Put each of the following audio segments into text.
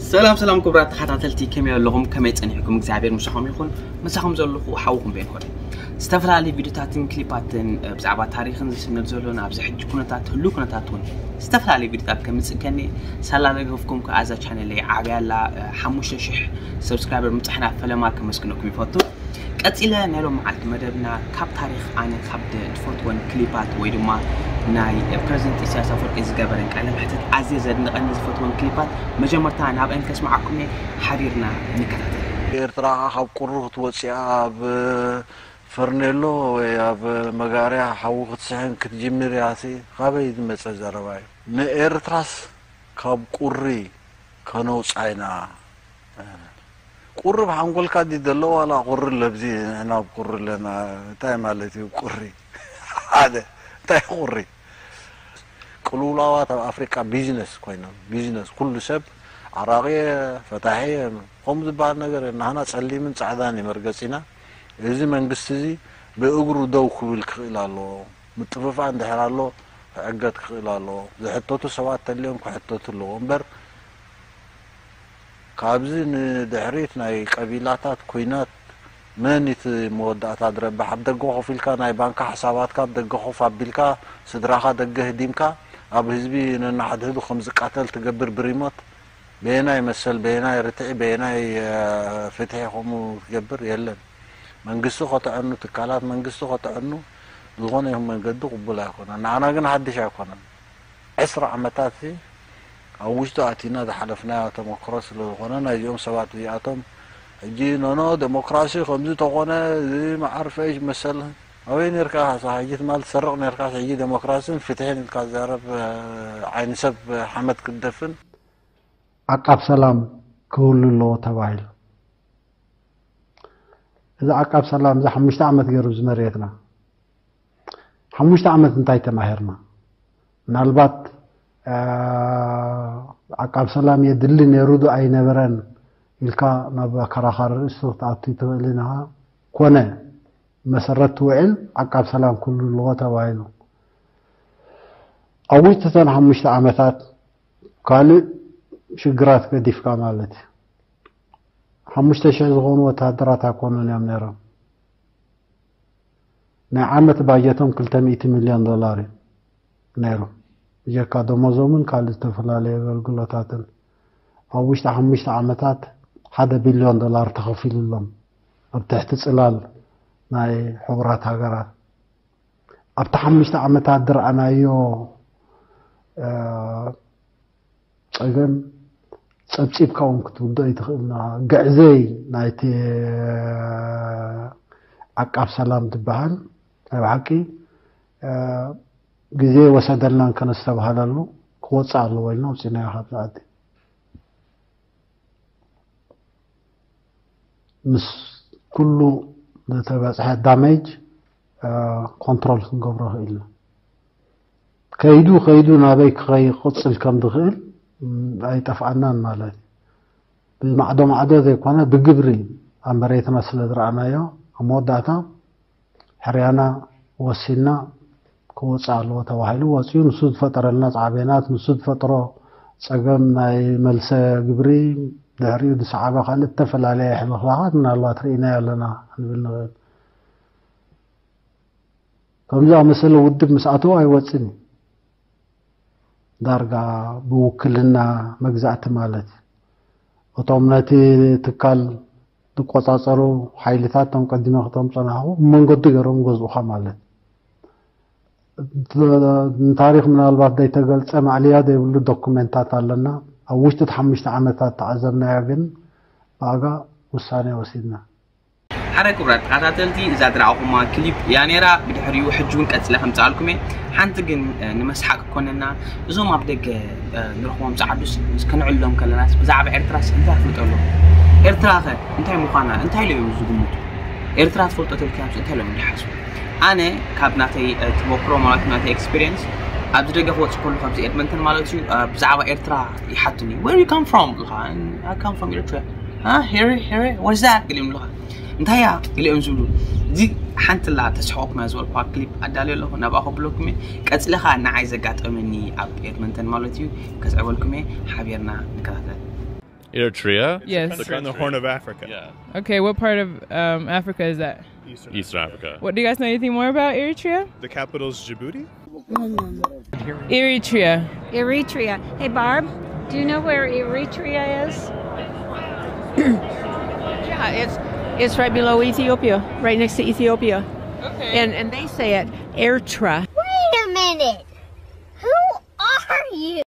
ሰላም ሰላም ክቡራት ተኸታተልቲ፣ ከመይ ኣለኹም? ከመይ ጸኒሕኩም? እግዚኣብሔር ምሳኹም ይኹን። ምሳኹም ዘለኹ ሓውኹም ቤን ኾነ። ዝተፈላለዩ ቪዲዮታትን ክሊፓትን ብዛዕባ ታሪኽን ዝስነድ ዘሎን ኣብዚ ሕጂ ኩነታት ህሉ ኩነታት እውን ዝተፈላለዩ ቪዲዮታት ከምጽእ ከኒ ሳላ ደገፍኩም ከኣ እዛ ቻነለይ ዓብያ ኣላ። ሓሙሽተ ሽሕ ሰብስክራይበር ምብጻሕና ፈለማ ከመስግነኩም ይፈቱ። ቀጺለ ናይ ሎም መዓልቲ መደብና ካብ ታሪኽ ኣነ ካብ ድ- ዝፈትወን ክሊፓት ወይ ድማ ናይ ፕረዚደንት ኢሳያስ ኣፈወርቂ ዝገበረን ቃለ መሕተት ኣዝየ ዘድንቐኒ ዝፈትወን ክሊፓት መጀመርታ ናብአን ከስምዓኩም እየ። ሓቢርና ንከታተል። ኤርትራ ካብ ቁሪ ክትወፅእ ኣብ ፈርኔሎ ወይ ኣብ መጋርያ ሓዊ ክትስሕን ክትጅምር እያሲ ካበይ ዝመፀ ዘረባ እዩ? ንኤርትራስ ካብ ቁሪ ከነውፃ ኢና። ቁሪ ብሓንጎልካ ድዩ ዘሎ ዋላ ቁሪ ለብዚ ንሕና ኣብ ቁሪ ኣለና? እንታይ ማለት እዩ ቁሪ? ሓደ እንታይ ቁሪ? ቅልውላዋት ኣብ ኣፍሪቃ ቢዝነስ ኮይኖም፣ ቢዝነስ ኩሉ ሰብ ዓራቂ እየ፣ ፈታሒ እየ፣ ከምኡ ዝበሃል ነገር የለን። ንሕና ጸሊምን ጻዕዳን እዩ መርገጺና። እዚ መንግስቲ እዚ ብእግሩ ደው ክብል ክኽእል ኣለዎ። ምጥፍፋእ እንድሕር ኣሎ ክዕገት ክኽእል ኣለዎ። ዝሕተቱ ሰባት ተልዮም ክሕተቱ ኣለዎ እምበር ካብዚ ንድሕሪት ናይ ቀቢላታት ኩናት መን እቲ መወዳእታ ዝረብሕ? ኣብ ደገ ኮፍ ኢልካ ናይ ባንካ ሕሳባትካ ኣብ ደገ ኮፍ ኣቢልካ ስድራኻ ደገ ህዲምካ ኣብ ህዝቢ ነናሕድሕዱ ከም ዝቃተል ትገብር ብሪሞት በየናይ መሰል በየናይ ርትዒ በየናይ ፍትሒ ከምኡ ትገብር የለን። መንግስቲ ከተዕኑ ትካላት መንግስቲ ከተዕኑ ዝኾነ ይኹን መንገዲ ቅቡል ኣይኮነን። ንዓና ግን ሓድሽ ኣይኮነን። ዕስራ ዓመታት ኣብ ውሽጡ ኣቲና ዝሓለፍናዮ ተመክሮ ስለ ዝኾነ ናይዚኦም ሰባት እዚኣቶም ሕጂ ኖኖ ዴሞክራሲ ከምዚ ተኾነ እዚ መዓርፈ መሰል ኣበይ ነርካ ካሳ ሕጂ ትማል ትሰርቕ ነርካ ሕጂ ዴሞክራሲን ፍትሕን ኢልካ ዘረብ ዓይኒ ሰብ ሓመድ ክትደፍን ዓቃብ ሰላም ክህሉ ኣለዎ ተባሂሉ። እዚ ዓቃብ ሰላም እዚ ሓሙሽተ ዓመት ገይሩ ዝመርየትና ሓሙሽተ ዓመት እንታይ ተማሂርና? ምናልባት ዓቃብ ሰላም የድሊ ነይሩ ዶ ኣይነበረን ኢልካ ናብ ኣከራኻሪ ርእሲ ክትኣቱ ትኽእል ኢኻ። ኮነ መሰረት ትውዕል ዓቃብ ሰላም ክህሉ ኣለዎ ተባሂሉ። ኣብ ውሽጢ እተን ሓሙሽተ ዓመታት ካልእ ሽግራት ገዲፍካ ማለት እዩ። ሓሙሽተ ሽሕ ዝኾኑ ወታደራት ኣይኮኑን እዮም ነይሮም። ናይ ዓመት ባጀቶም ክልተ ሚእቲ ሚልዮን ዶላር እዩ ነይሩ። ብጀካ ደሞዞምን ካልእ ዝተፈላለዩ ኣገልግሎታትን ኣብ ውሽጢ ሓሙሽተ ዓመታት ሓደ ቢልዮን ዶላር ተኸፊሉሎም ኣብ ትሕቲ ፅላል ናይ ሕቡራት ሃገራት። ኣብቲ ሓሙሽተ ዓመታት ዝረኣናዮ ፀገም ጸብጺብካ እውን ክትውድኦ ኣይትኽእልን ኢኻ። ግዕዘይ ናይቲ ዓቃብ ሰላም ዝበሃል ናይ ብሓቂ ግዜ ወሰደልናን ከነስተብሃለሉ ክወፅእ ኣለዎ ኢልና ኣውፂእናዮ ካብዚ ዓዲ። ምስ ኩሉ ዝተበፅሐ ዳሜጅ ኮንትሮል ክንገብሮ ክኢልና። ከይዱ ከይዱ ናበይ ክኸይ ክቕፅል ከም ዝኽእል ኣይጠፍኣናን ማለት እዩ። ብማዕዶ ማዕዶ ዘይኮነ ብግብሪ ኣብ መሬትና ስለ ዝረኣናዮ ኣብ መወዳእታ ሕርያና ወሲንና ክወፅእ ኣለዎ ተባሂሉ ወፂኡ። ንሱ ዝፈጠረልና ፃዕቤናት፣ ንሱ ዝፈጥሮ ፀገም ናይ መልሰ ግብሪ ድሕሪኡ ዝሰዓበ ካልእ ዝተፈላለየ ሕልኽላኻት ምናልባት ርኢናዮ ኣለና ክንብል ንኽእል። ከምዚ ዝኣመሰለ ውድብ ምስ ኣተወ ኣይወፅን እዩ። ዳርጋ ብውክልና መግዛእቲ ማለት እቶም ነቲ ትካል ዝቆፃፀሩ ሓይልታት እቶም ቀዲመ ክቶም ፀናሕኹ ብመንገዱ ገይሮም ገዝኡኻ ማለት ንታሪክ ምናልባት ዘይተገልፀ ማዕልያ ዘይብሉ ዶኩሜንታት ኣለና ኣብ ውሽጢ እቲ ሓሙሽተ ዓመታት ተዓዘብናዮ ግን ብኣጋ ውሳኔ ወሲድና ሓደ ክቡራት ተኸታተልቲ እዛ ዝረኣኹማ ክሊፕ እያ ነይራ። ብድሕሪኡ ሕጂ እውን ቀጽለ ከምጽኣልኩም እየ። ሓንቲ ግን ንመስሓቅ ክኮነና እዞም ኣብ ደገ ንረኽቦም ጻዕዱስ ምስ ክንዕሎም ከለናስ ብዛዕባ ኤርትራስ እንታይ ኣፍልጦ ኣለዎም? ኤርትራ ከ እንታይ ምዃና እንታይ ኢሎም እዮም ዝግምቱ? ኤርትራ ትፈልጦ ተልኪያምስ እንታይ ኢሎም ይሓስቡ? ኣነ ካብ ናተይ ተመክሮ ማለት ናተይ ኤክስፒሪየንስ ኣብዚ ደገ ክወጽእ ከሎ ካብዚ ኤድመንተን ማለት እዩ ብዛዕባ ኤርትራ ይሓቱኒ where you come from ብልኻ I come from Eritrea here here what is that ገሊኦም ብልኻ እንታይ እያ ገሊኦም ዝብሉ እዚ ሓንቲ ላ ተስሕቆኩም እያ ዝበልኩዋ ክሊፕ ኣዳልዮ ኣለኹ ናብኣ ከብለኩም እየ ቀፅለ ከዓ ንዓይ ዘጋጠመኒ ኣብ ኤድመንተን ማለት እዩ ከስዕበልኩም እየ ሓቢርና ንከታተል Eritrea? Yes. It's on the Horn of Africa. Yeah. Okay, what part of um, Africa is that? Eastern, Eastern Africa. What, do you guys know anything more about Eritrea? The capital is Djibouti. Eritrea. Eritrea. Hey, Barb, do you know where Eritrea is? Yeah, it's it's right below Ethiopia, right next to Ethiopia. Okay. And and they say it Ertra. Wait a minute. Who are you?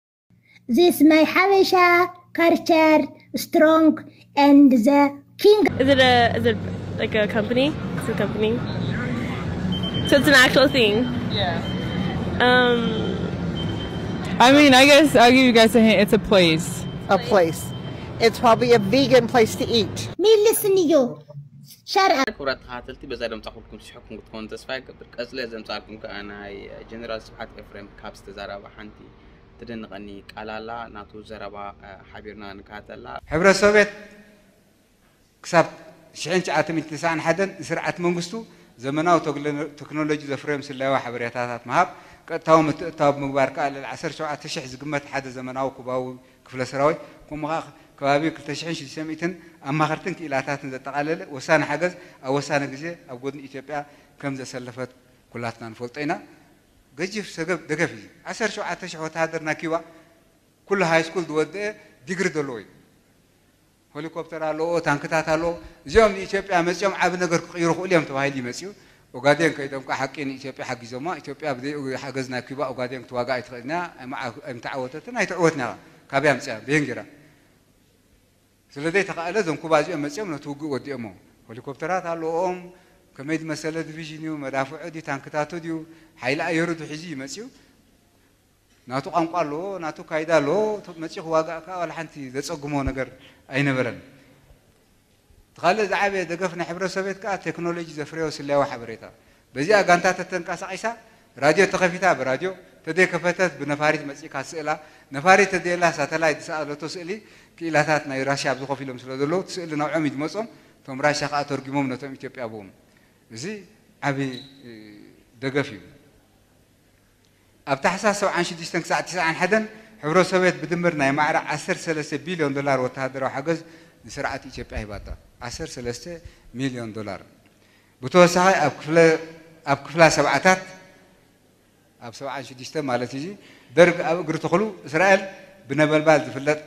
This my Habesha culture strong and the king. Is it a is it like a company? It's a company. So it's an actual thing. Yeah. Um, I mean, I guess I'll give you guys a hint. It's a place. A place. It's probably a vegan place to eat. Me listen you. Shut up. ክቡራት ተኸታተልቲ በዛ ድምፃ ኩልኩም ዝስሕኩም ክትኮኑ ተስፋ ይገብር። ቀፅለ ዘምፃልኩም ከዓ ናይ ጀነራል ስብሓት ኤፍሬም ካብ ዝተዛረበ ሓንቲ ትደንቐኒ ቃል ኣላ። ናቱ ዘረባ ሓቢርና ንካተላ። ሕብረት ሶቪየት ክሳብ ሽሕን ትሽዓተ ሚእትን ተስዓን ሓደን ንስርዓት መንግስቱ ዘመናዊ ቴክኖሎጂ ዘፍረዮም ስለያዊ ሓበሬታታት ምሃብ፣ ቀጥታዊ ምትእትታው ብምግባር ከኣ ልዕሊ ዓሰርተ ሸውዓተ ሽሕ ዝግመት ሓደ ዘመናዊ ኩባዊ ክፍለ ሰራዊት፣ ከምኡ ከኣ ከባቢ ክልተ ሽሕን ሽዱሽተ ሚእትን ኣማኸርትን ክኢላታትን ዘጠቓለለ ወሳኒ ሓገዝ ኣብ ወሳኒ ግዜ ኣብ ጎድኒ ኢትዮጵያ ከም ዘሰለፈት ኩላትና ንፈልጦ ኢና። ገዚፍ ሰገብ ደገፍ እዩ። ዓሰርተ ሸውዓተ ሽሕ ወተሃደር ናይ ኪባ ኩሉ ሃይ ስኩል ዝወደአ ዲግሪ ዘለዎ እዩ። ሄሊኮፕተር ኣለዎ፣ ታንክታት ኣለዎ። እዚኦም ንኢትዮጵያ መፂኦም ዓቢ ነገር ክቕይሩ ክእሉ እዮም ተባሂሉ ይመፅኡ። ኦጋዴን ከይዶም ከዓ ሓቂ ንኢትዮጵያ ሓጊዞማ። ኢትዮጵያ ብዘይ ሓገዝ ናይ ኪባ ኦጋዴን ክትዋጋ ኣይትኽእልን እያ። ኣይምዓ- ኣይምተዓወተትን ኣይተዕወትን እያ። ካበይ ኣምፅያ? በየን ጌራ? ስለ ዘይተኻእለ እዞም ኩባ እዚኦም መፂኦም ነቲ ውግእ ወዲኦሞ። ሄሊኮፕተራት ኣለዎም። ከመይ ዝመሰለ ዲቪዥን እዩ? መዳፍዑ ድዩ? ታንክታቱ ድዩ? ሓይሊ ኣየሩ ድዩ ሒዙ ይመፅኡ? ናቱ ቋንቋ ኣለዎ፣ ናቱ ካይዳ ኣለዎ። መፂኡ ክዋጋእ ከዓ ዋላ ሓንቲ ዘፀግሞ ነገር ኣይነበረን። እቲ ካልእ ዝዓበየ ደገፍ ናይ ሕብረት ሶቪየት ከዓ ቴክኖሎጂ ዘፍረዮ ስለያዊ ሓበሬታ። በዚኣ ጋንታ ተተንቀሳቒሳ ራድዮ ተኸፊታ ብራድዮ፣ ተደይከፈተት ብነፋሪት መፂእካ ስእላ፣ ነፋሪት ተደየላ ሳተላይት ዝሰኣለቶ ስእሊ ክኢላታት ናይ ራሽያ ኣብዚ ኮፍ ኢሎም ስለ ዘለዉ እቲ ስእሊ ናብዖም እዩ ዝመፆም። እቶም ራሽያ ከዓ ተርጉሞም ነቶም ኢትዮጵያ ብዎም። እዚ ዓብዪ ደገፍ እዩ። ኣብ ታሕሳስ ሰብዓን ሽዱሽተን ክሳዕ ትስዓን ሓደን ሕብረት ሶቪየት ብድምር ናይ ማዕረ ዓሰርተ ሰለስተ ቢልዮን ዶላር ወተሃደራዊ ሓገዝ ንስርዓት ኢትዮጵያ ሂባታ። ዓሰርተ ሰለስተ ሚልዮን ዶላር። ብተወሳኺ ኣብ ክፍለ ኣብ ክፍላ ሰብዓታት ኣብ ሰብዓን ሽዱሽተ ማለት እዩ። ደርግ ኣብ እግሪ ተኽሉ እስራኤል ብነበልባል ዝፍለጥ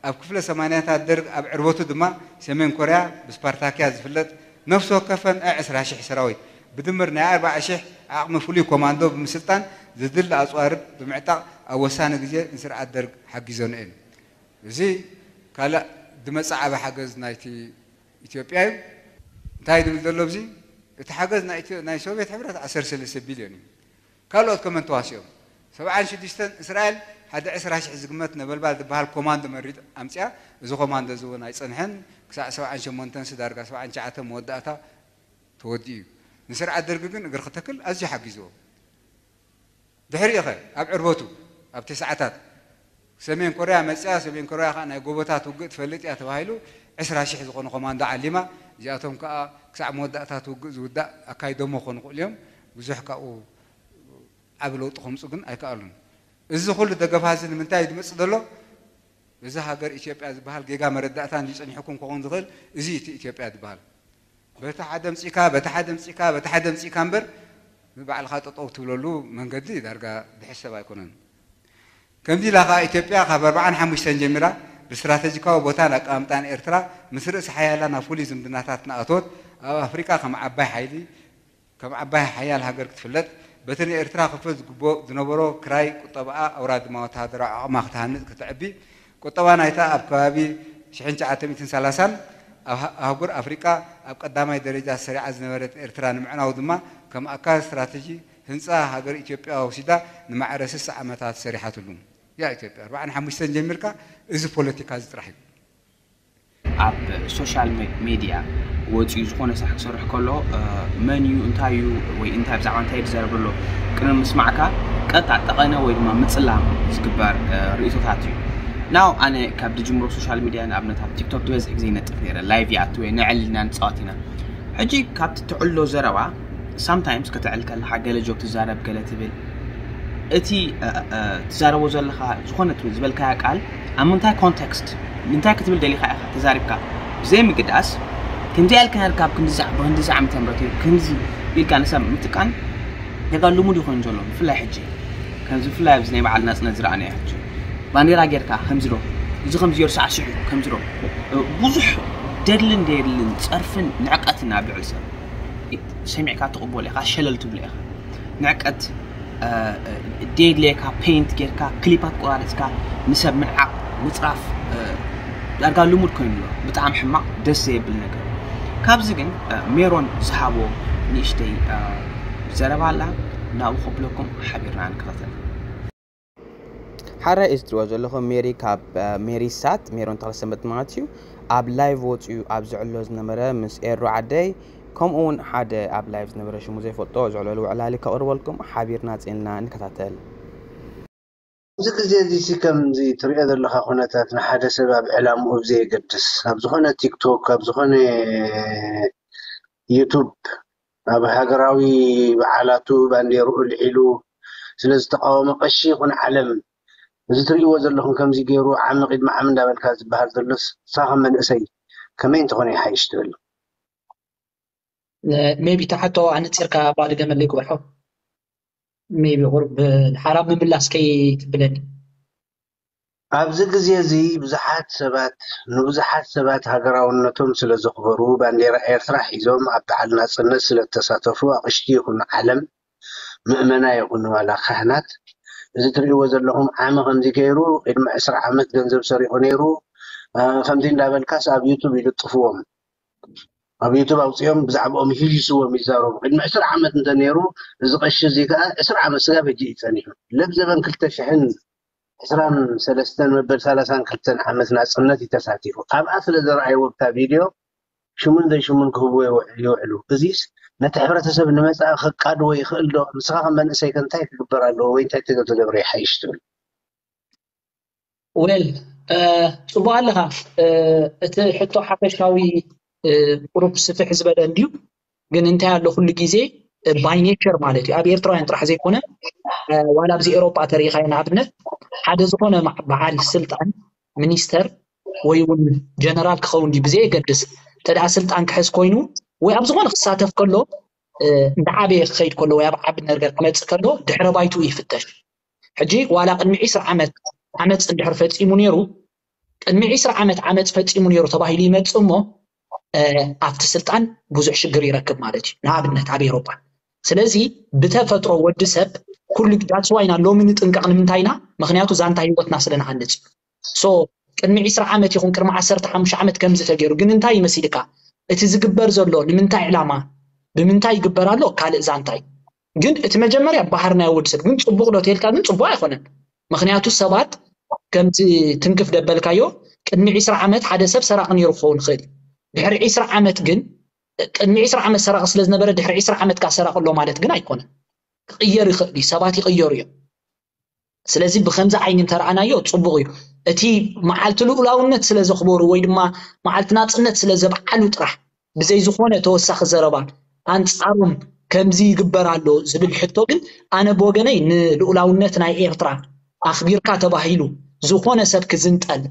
ኣብ ክፍለ ሰማንያታት ደርግ ኣብ ዕርበቱ ድማ ሰሜን ኮርያ ብስፓርታክያ ዝፍለጥ ነፍሲ ወከፈን ዕስራ ሽሕ ሰራዊት ብድምር ናይ ኣርባዓ ሽሕ ዓቕሚ ፍሉይ ኮማንዶ ብምስልጣን ዝድሊ ኣፅዋርብ ብምዕጣቕ ኣብ ወሳኒ ግዜ ንስርዓት ደርግ ሓጊዘኑ እየን። እዚ ካልእ ዝመፅእ ዓቢ ሓገዝ ናይቲ ኢትዮጵያ እዩ። እንታይ ዝብል ዘሎ ኣብዚ እቲ ሓገዝ ናይ ሶቪየት ሕብረት ዓሰርተ ሰለስተ ቢልዮን እዩ። ካልኦት ከመን ተዋሲኦም ሰብዓን ሽዱሽተን እስራኤል ሓደ ዕስራ ሽሕ ዝግመት ነበልባል ዝበሃል ኮማንዶ መሪጥ ኣምፅያ። እዚ ኮማንዶ እዚ እውን ኣይፀንሐን። ክሳዕ ሰብዓን ሸሞንተን ዳርጋ ሰብዓን ትሽዓተ መወዳእታ ተወዲኡ እዩ። ንስርዓት ደርጊ ግን እግሪ ክተክል ኣዝዩ ሓጊዝዎ። ድሕሪኡ ኸ ኣብ ዕርበቱ ኣብ ተስዓታት ሰሜን ኮርያ መፅያ። ሰሜን ኮርያ ከዓ ናይ ጎቦታት ውግእ ትፈልጥ እያ ተባሂሉ ዕስራ ሽሕ ዝኾነ ኮማንዶ ዓሊማ። እዚኣቶም ከዓ ክሳዕ መወዳእታ እቲ ውግእ ዝውዳእ ኣካይዶሞ ክኾኑ ይኽእሉ እዮም። ብዙሕ ካብኡ ዓቢ ለውጢ ከምፁ ግን ኣይከኣሉን። እዚ ኩሉ ደገፋ እዚ ንምንታይ እዩ ዝመፅእ ዘሎ? እዚ ሃገር ኢትዮጵያ ዝበሃል ጌጋ መረዳእታ እንዲዩ ፀኒሕኩም ክኸውን ዝኽእል። እዚ እቲ ኢትዮጵያ ዝበሃል በቲ ሓደ ምፅእካ በቲ ሓደ ምፅእካ በቲ ሓደ ምፅእካ እምበር ንባዕልኻ ጠጠው ትብለሉ መንገዲ ዳርጋ ዝሕሰብ ኣይኮነን። ከምዚ ኢላ ከዓ ኢትዮጵያ ካብ ኣርባዓን ሓሙሽተን ጀሚራ ብስትራተጂካዊ ቦታን ኣቀማምጣን ኤርትራ ምስ ርእሰ ሓያላን ኣብ ፍሉይ ዝምድናታት እናኣተወት ኣብ ኣፍሪቃ ከም ዓባይ ሓይሊ ከም ዓባይ ሓያል ሃገር ክትፍለጥ በቲ ንኤርትራ ክፍል ዝግቦ ዝነበሮ ክራይ ቁጠባኣ ኣውራ ድማ ወተሃደራዊ ዓቕማ ክትሃንጽ ክትዕቢ ቁጠባ ናይታ ኣብ ከባቢ ሽሕን ትሽዓተ ሚእትን ሰላሳን ኣብ ኣህጉር ኣፍሪቃ ኣብ ቀዳማይ ደረጃ ተሰሪዓ ዝነበረት ኤርትራ ንምዕናው ድማ ከም ኣካል ስትራተጂ ህንጻ ሃገር ኢትዮጵያ ወሲዳ ንማዕረ ስሳ ዓመታት ሰሪሓትሉ እያ። ኢትዮጵያ ኣርባዓን ሓሙሽተን ጀሚርካ እዚ ፖለቲካ እዚ ጥራሕ እዩ። ኣብ ሶሻል ሜድያ ወፂኡ ዝኾነ ስራሕ ክሰርሕ ከሎ መን እዩ እንታይ እዩ ወይ እንታይ ብዛዕባ እንታይ ዝዛረብ ኣሎ ቅድሚ ምስማዕካ ቀጥታ ጠቐነ ወይ ድማ ምፅላም ዝግበር ርእቶታት እዩ። ናው ኣነ ካብ ድጅምሮ ሶሻል ሚድያ ንኣብነት ኣብ ቲክቶክ ዝበዝሕ ግዜ ይነጥፍ ነይረ። ላይቭ ይኣትወ ነዕል ኢና ንፃወት ኢና። ሕጂ ካብቲ ትዕሎ ዘረባ ሳምታይምስ ከተዕል ከለካ ገለ ጆክ ትዛረብ ገለ ትብል እቲ ትዛረቦ ዘለኻ ዝኾነት ዝበልካያ ቃል ኣብ ምንታይ ኮንቴክስት እንታይ ክትብል ደሊኻ ኢኻ ተዛሪብካ ብዘይ ምግዳስ፣ ከምዚ ያልካ ያልካ ኣብ ክንዲ ብክንዲዚ ዓመተ ምህረት እዩ ከምዚ ኢልካ ንሰብ ምጥቃን ጌጋ ልሙድ ይኾን ዘሎ። ብፍላይ ሕጂ ከምዚ ብፍላይ ኣብዚ ናይ በዓል ናጽነት ዝረኣናዮ ሕጂ ባንዴራ ጌርካ ከምዚ ዶ እዚ ከምዚ ጌሩ ሳዕስዑ ከምዚ ዶ ብዙሕ ደድልን ደየድልን ጸርፍን ንዕቀትን ኣብ ልዕሊ ሰብ ሰሚዕካ ትቕበሎ ኢኻ፣ ሸለል ትብሎ ኢኻ። ንዕቀት ደየድልየካ ፔንት ጌርካ ክሊፓት ቆራሪፅካ ንሰብ ምንዓቕ ምፅራፍ ዳርጋ ልሙድ ኮይኑ ኣሎ። ብጣዕሚ ሕማቕ ደስ ዘየብል ነገር። ካብዚ ግን ሜሮን ዝሃቦ ንእሽተይ ዘረባ ኣላ፣ ናብኡ ከብለኩም ሓቢርና ንከታተል። ሓራይ እዚ ትሪእዎ ዘለኹም ሜሪ ካብ ሜሪ ሳት ሜሮን ተኽለሰንበት ማለት እዩ። ኣብ ላይቭ ወፂኡ ኣብ ዝዕሎ ዝነበረ ምስ ኤሩ ዓደይ ከምኡ እውን ሓደ ኣብ ላይቭ ዝነበረ ሽሙ ዘይፈልጦ ዝዕለሉ ዕላሊ ከቕርበልኩም ሓቢርና ፅንና ንከታተል። እዚ ግዜ እዚ ሲ ከምዚ ትሪኦ ዘለኻ ኩነታት ንሓደ ሰብ ኣብ ዕላምኡ ብዘየገድስ ኣብ ዝኾነ ቲክቶክ ኣብ ዝኾነ ዩቱብ ኣብ ሃገራዊ በዓላቱ ባንዴርኡ ልዒሉ ስለ ዝተቃወመ ቀሺ ይኹን ዓለም እዚ ትሪእዎ ዘለኹም ከምዚ ገይሩ ዓሚ ቅድሚ ዓሚ እንዳበልካ ዝበሃል ዘሎስ ንስኻ ከም መንእሰይ ከመይ እንተኾነ ይሓይሽ ትብል? ሜቢ ተሓቶ ኣነፂርካ ባድገመለይ ክበርሖ ሜቢ ቁርብ ሓራብ ምምላስ ከይትብለኒ። ኣብዚ ግዜ እዚ ብዙሓት ሰባት ንብዙሓት ሰባት ሃገራውነቶም ስለ ዘኽበሩ ባንዴራ ኤርትራ ሒዞም ኣብ በዓል ናጽነት ስለ እተሳተፉ ኣቕሽቲ ይኹኑ ዓለም ምእመና ይኹኑ ዋላ ካህናት እዚ ትርእይዎ ዘለኹም ዓሚ ከምዚ ገይሩ ቅድሚ ዕስራ ዓመት ገንዘብ ሰሪቑ ነይሩ ከምዚ እንዳበልካስ ኣብ ዩቱብ ይልጥፍዎም ኣብ ዩቱብ ኣውፂኦም ብዛዕባኦም ሂሊስዎም ይዛረቡ ቅድሚ ዕስራ ዓመት እንተነይሩ እዚ ቀሺ እዚ ከዓ ዕስራ ዓመት ስጋብ ሕጂ እዩ ፀኒሑ ለብ ዘበን ክልተ ሽሕን ዕስራን ሰለስተን መበል ሰላሳን ክልተን ዓመት ናፅነት እዩ ተሳቲፉ ኣብኣ ስለ ዘረኣይዎ ብታ ቪድዮ ሽሙን ዘይሽሙን ክህብዎ ይውዕሉ እዚስ ነቲ ሕብረተሰብ ንመፃኢ ከቃድዎ ይኽእል ዶ ንስኻ ከም መንእሰይ ከ እንታይ ክግበር ኣለዎ ወይ እንታይ ተተገብረ ይሓይሽ ትብል ዌል ፅቡቅ ኣለኻ እቲ ሕቶ ሓፈሻዊ ቁሩብ ስፍሕ ዝበለ እንድዩ ግን እንታይ ኣሎ ኩሉ ግዜ ባይ ኔቸር ማለት እዩ ኣብ ኤርትራውያን ጥራሕ ዘይኮነ ዋላ ኣብዚ ኤሮጳ ተሪኢኻዮ ንኣብነት ሓደ ዝኾነ በዓል ስልጣን ሚኒስተር ወይ እውን ጀነራል ክኸውን ድዩ ብዘየገድስ እንተ ስልጣን ክሕዝ ኮይኑ ወይ ኣብ ዝኾነ ክሳተፍ ከሎ እንዳዓበየ ክኸይድ ከሎ ወይ ኣብ ዓቢ ነገር ክመፅእ ከሎ ድሕረ ባይትኡ ይፍተሽ ሕጂ ዋላ ቅድሚ ዒስራ ዓመት ዓመፅ እንድሕር ፈፂሙ ነይሩ ቅድሚ ዒስራ ዓመት ዓመፅ ፈፂሙ ነይሩ ተባሂሉ ይመፅእ እሞ ኣብቲ ስልጣን ብዙሕ ሽግር ይረክብ ማለት እዩ ንኣብነት ኣብ ኤሮፓ ስለዚ ብተፈጥሮ ወዲ ሰብ ኩሉ ዳትስ ዋይ ኢና ሎሚ ንጥንቀቕ ንምንታይ ኢና ምክንያቱ ዛንታ ህይወትና ስለ ንሃንፅ ሶ ቅድሚ ዒስራ ዓመት ይኹን ቅድሚ ዓሰርተ ሓሙሽተ ዓመት ከምዚ ተገይሩ ግን እንታይ ይመሲልካ እቲ ዝግበር ዘሎ ንምንታይ ዕላማ ብምንታይ ይግበር ኣሎ ካልእ ዛንታ እዩ ግን እቲ መጀመርያ ባህር ናይ ወዲ ሰብ ግን ፅቡቅ ዶ ተልካ ግን ፅቡቅ ኣይኮነን ምክንያቱ ሰባት ከምዚ ትንክፍ ደበልካዮ ቅድሚ ዒስራ ዓመት ሓደ ሰብ ሰራቂ ነይሩ ክኸውን ይኽእል እዩ ድሕሪ ዒስራ ዓመት ግን ቅድሚ ዒስራ ዓመት ሰራቂ ስለ ዝነበረ ድሕሪ ዒስራ ዓመት ካ ሰራቂ ኣሎ ማለት ግን ኣይኮነን ክቅየር ይኽእል እዩ ሰባት ይቅየሩ እዮም ስለዚ ብከምዚ ዓይኒ እንተረኣናዮ ፅቡቅ እዩ እቲ መዓልቲ ልኡላውነት ስለ ዘኽበሩ ወይ ድማ መዓልቲ ናፅነት ስለ ዘብዓሉ ጥራሕ ብዘይ ዝኾነ ተወሳኺ ዘረባ ኣንፃሮም ከምዚ ይግበር ኣሎ ዝብል ሕቶ ግን ኣነ ብወገነይ ንልኡላውነት ናይ ኤርትራ ኣኽቢርካ ተባሂሉ ዝኾነ ሰብ ክዝንጠል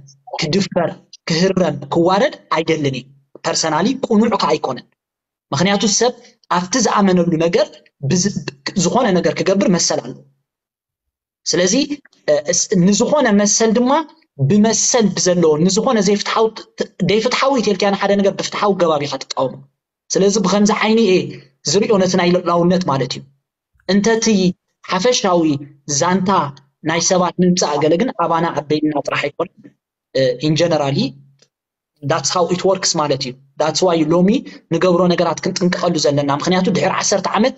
ክድፈር ክህረም ክዋረድ ኣይደልን እዩ ፐርሰናሊ ቁኑዕ ከ ኣይኮነን ምክንያቱ ሰብ ኣብቲ ዝኣመነሉ ነገር ዝኾነ ነገር ክገብር መሰል ኣሎ ስለዚ ንዝኾነ መሰል ድማ ብመሰል ብዘለዎ ንዝኾነ ዘይፍትሓዊ ደይፍትሓዊ ኢተልክያ ንሓደ ነገር ብፍትሓዊ ገባብ ኢኻ ትቃወሞ ስለዚ ብከምዚ ዓይኒ እየ ዝሪኦ ነቲ ናይ ልዑላውነት ማለት እዩ እንተቲ ሓፈሻዊ ዛንታ ናይ ሰባት ምምፃእ ገለ ግን ኣባና ኣበይና ጥራሕ ኣይኮነ ኢንጀነራሊ that's how it works ማለት እዩ that's why ሎሚ ንገብሮ ነገራት ክንጥንቀቐሉ ዘለና ምክንያቱ ድሕሪ ዓሰርተ ዓመት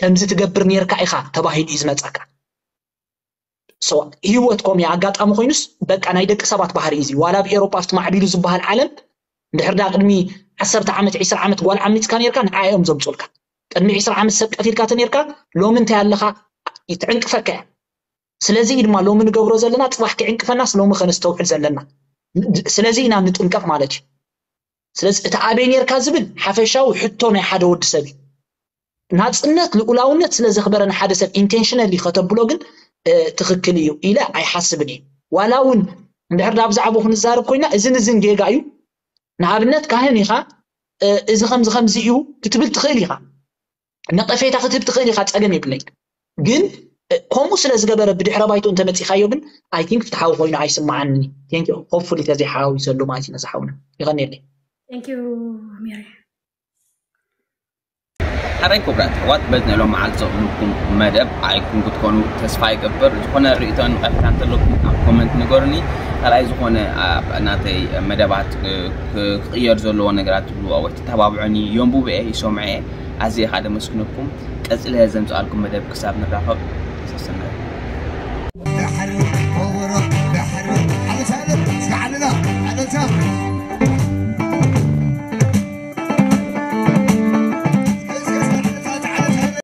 ከምዚ ትገብር ነርካ ኢኻ ተባሂሉ እዩ ዝመፀካ ህይወት ኮም ኣጋጣሚ ኮይኑስ በቃ ናይ ደቂ ሰባት ባህሪ እዚ ዋላ ኣብ ኤሮፓ ኣብቲ ማዕቢሉ ዝበሃል ዓለም ድሕር ዳ ቅድሚ ዓሰርተ ዓመት ዒስራ ዓመት ጓል ዓሚፅካ ነርካ ንዓ እዮም ዘምፁልካ ቅድሚ ዒስራ ዓመት ሰብ ቀቲልካ ተነርካ ሎሚ እንታይ ኣለኻ ትዕንቅፈካ እያ ስለዚ ድማ ሎሚ ንገብሮ ዘለና ፅባሕ ክዕንቅፈናስ ሎሚ ከነስተውዕል ዘለና ስለዚ ኢና ንጥንቀቕ ማለት እዩ ስለዚ እቲ ኣበይ ነርካ ዝብል ሓፈሻዊ ሕቶ ናይ ሓደ ወዲ ሰብ እዩ ናፅነት ልኡላውነት ስለ ዘኽበረ ንሓደ ሰብ intentionally ከተብሎ ግን ትኽክል እዩ ኢለ ኣይሓስብን እዩ። ዋላ እውን እንድሕር ናብ ዛዕባኡ ክንዛረብ ኮይና እዝን እዝን ጌጋ እዩ፣ ንኣብነት ካህን ኢኻ፣ እዚ ከምዚ ከምዚ እዩ ክትብል ትኽእል ኢኻ፣ ነቐፌታ ክትህብ ትኽእል ኢኻ፣ ፀገም የብለይ። ግን ከምኡ ስለ ዝገበረ ብድሕረ ባይቶ እንተመፂኻዮ ግን I think ፍትሓዊ ኮይኑ ኣይስማዓንን። Thank you። Hopefully ተዘይሓዋዊሰሉ ማለት እዩ ነዚ ሓውና። ይቐንየለይ። Thank you ሜሪ። ሓራይ ክቡራት ኣሕዋት በዚ ናይ ሎም መዓልቲ ዘቕርብኩም መደብ ኣይኩም ክትኮኑ ተስፋ ይገብር። ዝኾነ ርእይቶን ነቐፌታን እንተለኩም ኣብ comment ንገሩኒ። ካልኣይ ዝኾነ ናተይ መደባት ክቕየር ዘለዎ ነገራት ትብልዎ ወይ ተተባብዑኒ የንቡበ እየ ይሰምዖ እየ። ኣዝየ ከዓ ደመስግነኩም። ቀጺለ ዘምፅኣልኩም መደብ ክሳብ ንራኸብ ሰሰናዩ።